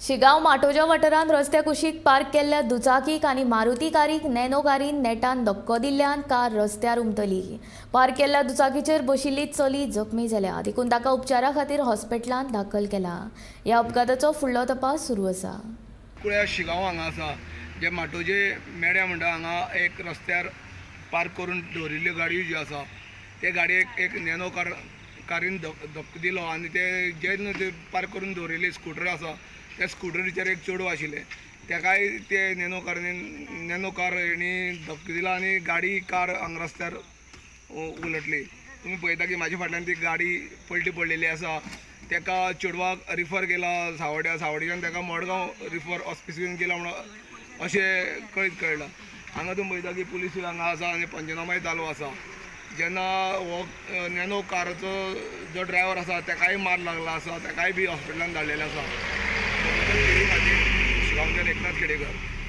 शिगांव माटोजा वाठारांत रस्त्या कुशीक पार्क केल्ल्या दुचाकीक आनी मारुती कारीक नॅनो कारीन नेटान धक्को दिल्ल्यान कार रस्त्यार उमथली. पार्क केल्ल्या दुचाकीचेर बशिल्ली चली जखमी जाल्या, देखून ताका उपचारा खातीर हॉस्पिटलांत दाखल केला. ह्या अपघाताचो फुडलो तपास सुरू आसा. कुळ्या शिगांव हांगा आसा, जे माटोजे मेड्या म्हणटा हांगा एक रस्त्यार पार्क करून दवरिल्ल्यो गाडयो ज्यो आसा ते गाडयेक एक नॅनो कार कारीन धक्को दिलो आनी ते जे न्हू ते पार्क करून दवरिल्ली स्कुटर आसा त्या स्कुटरीचेर एक चेडूं आशिल्लें, तेकाय ते नॅनो कारीन नॅनो कार हेणी धक्को दिलो आनी गाडी कार हांगा रस्त्यार उलटली. तुमी पळयता की म्हाज्या फाटल्यान ती गाडी पलटी पडलेली आसा. तेका चेडवाक रिफर केला सावड्या, सावड्याच्यान तेका मडगांव रिफर हॉस्पिटलान केला म्हणून अशें कळीत कळ्ळां. हांगा तुमी पळयता की पुलीसूय हांगा आसा आनी पंचनामाय चालू आसा. जेन्ना हो नॅनो काराचो जो ड्रायवर आसा तेकाय मार लागला आसा, तेकाय बी हॉस्पिटलान धाडलेलें आसा. खातीर शिगांवच्यान एकनाथ खेडेकर.